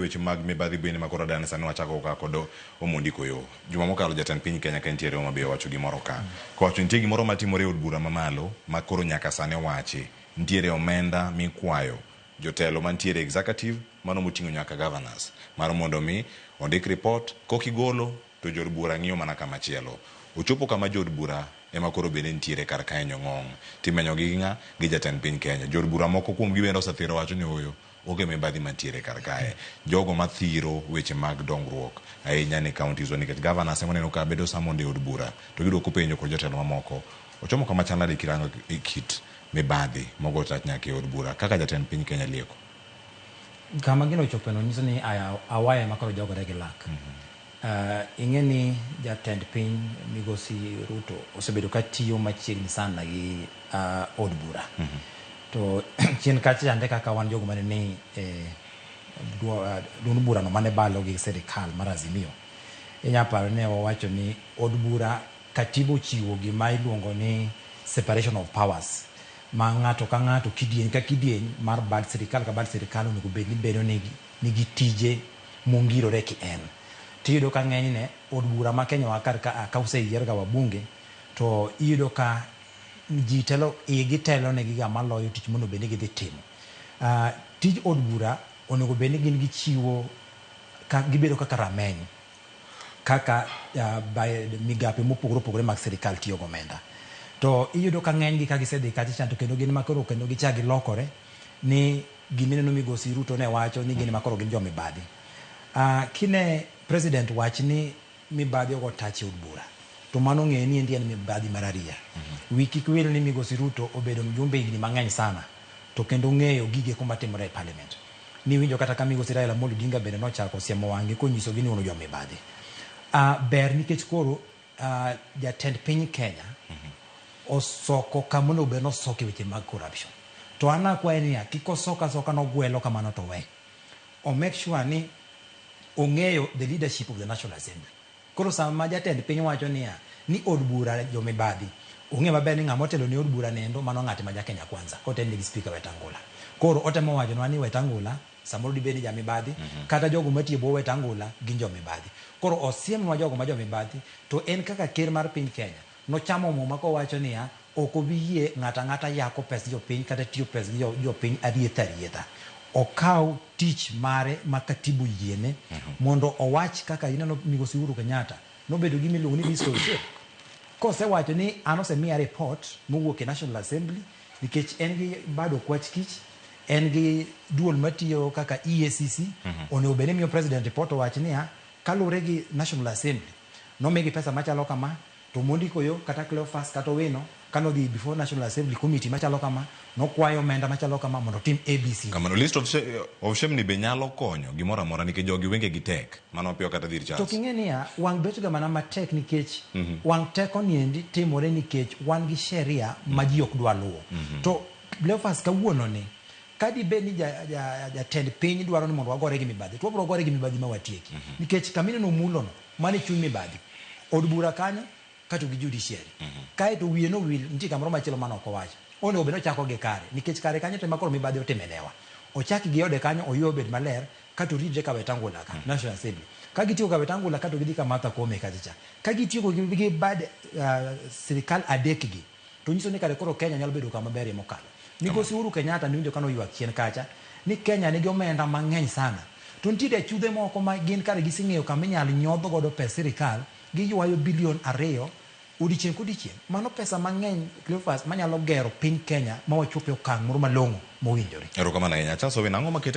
Weche mag mibadhi bende ma koro adani sani wachako ka kod Omondi Koyo. Juma mokalo jatend piny Kenya ka entiere Homa Bay owacho gimoro ka. Kowacho nitie gimoro matimore e od bura mamalo ma koro nyaka sani owachi. Nitiere omenda mikwayo jotelo mantiere executive mano moting'o nyaka governors mar mondo mi ondik report kok igolo to jood bura ng'iyo mana kama chielo. Ochopo kama jood bura ema koro bende nitiere kar kae nyong'ong'. Timenyogi gi ng'a? Gi jatend piny Kenya. Jood bura moko kuom gi bende osethiro wacho ni ooyo Onge mibadhi mantiere kar kae. Jogo mathiro weche mag dongruok ahinya ni counties wa nikech governors ema waneno ka bedo summoned e od bura to giduoko penjo kod jotelo mamoko. Ochomo kama chal nade kirango e kit mibadhi mogo tach nyaka e od bura kaka jatend piny Kenya lieko? Kama gino ochopeno nyiso ni aya awaya ema koro jogore gi lak. Ing'e ni jatend piny migosi Ruto osebedo ka tiyo machiegni sana gi od bura. To chien kacha chande kaka wan jogo mane ni e duond burano mane balo gi sirikal mar Azimio, inya paro ni ne wawacho ni od bura katiba ochiwo gima iluongo ni separation of powers ma ng'ato ka ng'ato kidieny ka kidieny mar bad sirikal ka bad sirikal onego bed ni bedo nigi tije mongirore ki en. Tiyudo ka ng'enyne od bura ma Kenya wa kar ka ka oseyier ga wabunge to iyudo ka ji telo igi telo negi ga maloyo tich monego bed ni gidhi timo. Tij od bura onego bed ni gin gichiwo ka gibedo kaka rameny kaka migape mopogore opogore mag sirikal tiyo gomenda. To iyudo ka ng'eny gi ka gisedhi kacha cha to kendo gin ma koro kendo gichak gilokore ni gimineno migosi Ruto ne wacho ni gin ema koro gin jo mibadhi. Kine president wach ni mibadhi ogo tach e od bura to mano ng'e ni endi en mibadhi mar ariya. Wi kik wil ni migosi Ruto obedo mjumbe higni mang'eny sana to kendo ong'eyo gige kuma timore e parliament. Niwinjo kata ka migosi Raila Amolo Odinga bende nochako siemo wang'gi konyisogi ni un jo mibadhi. Ber nikech koro jatend piny Kenya osoko kama onego bed ni osoke weche mag corruption. To an akwaye niya, kik osok asoka nogwelo kamano to owe. O make sure ni ong'eyo the leadership of the National Assembly. Koro sama jatend piny wacho niya, ni od bura jomibadhi, ong'e maber ni ng'ama otelo ne od bura nendo mano ng'at ma ja Kenya Kwanza, kotelne gi Speaker Wetangula. Koro otemo wachonwa ni Wetangula samoro dibed ni jamibadhi, kata jogo matiyo e bwo Wetangula gin jomibadhi. Koro osiemnwa jogo ma jomibadhi, to en kaka ker mar piny Kenya, nochamo muma kowacho niya, ok obi yie ng'ato ang'ata yako pes jopiny kata tiyo pes jopiny arietha arietha. Okaw tich mare ma katiba oyiene mondo owach kaka ineno migosi Uhuru Kenyatta nobedo gi gima iluongo ni list of shame. Kosewacho ni an osemiya report mowuok e National Assembly nikech en gi bad okwach kich, en gi duol matiyo kaka EACC, onego bed ni miyo president report owach niya, kaluwore gi National Assembly, nomigi pesa machalo kama, to Omondi Koyo kata Cleophas kata Owino kane odhi before National Assembly committee machalo kama, nokwayo omenda machalo kama mondo otim ABC. Kamano list of shame, of shame ni be nyalo konyo gimoro amora nikech jogi wenge gi tek mano piyo kata dhir To Charles. king'e niya, wang' bet ga mana matek nikech wang' teko niendi timore nikech wan gi sheria ma ji ok dwa luwo. To Cleophas kawuono ni ka dibed ni jatend piny dwaro ni mondo wagore gi mibadhi to wabiro gore gi mibadhi ma watieki. Nikech kama ineno omulo no, mano e chuny mibadhi. Od bura kanyo kato gi judiciary. Kaeto wiye nowil nitie kamoro machielo mane ok owacho. Onego bed ni ochako gi kare nikech kare kanyo to ema koro mibadhi otime lewa. Ochak gi ode kanyo oywe obed maler kato oridre ka Wetangula ka, National Assembly. Ka gitieko ka Wetangula kato gidhi ka Martha Koome kacha cha. Ka gitieko gi bad sirikal adek gi to nyiso ni kare koro Kenya nyalo bedo kama berie mokalo. Migosi Uhuru Kenyatta niwinjo ka noywak chien kacha ni Kenya nigi omenda mang'eny sana to nitie achudhe moko ma gin kare giseng'eyo kama inyal nyodh godo pes sirikal giywayo bilion 2 odiochieng' kodiochieng'. Mano pesa mang'eny Cleophas manyalo gero piny Kenya ma wachop e okang' moro malong'o mowinjore. Erokamano ahinya. Charles Owino, ang'o makete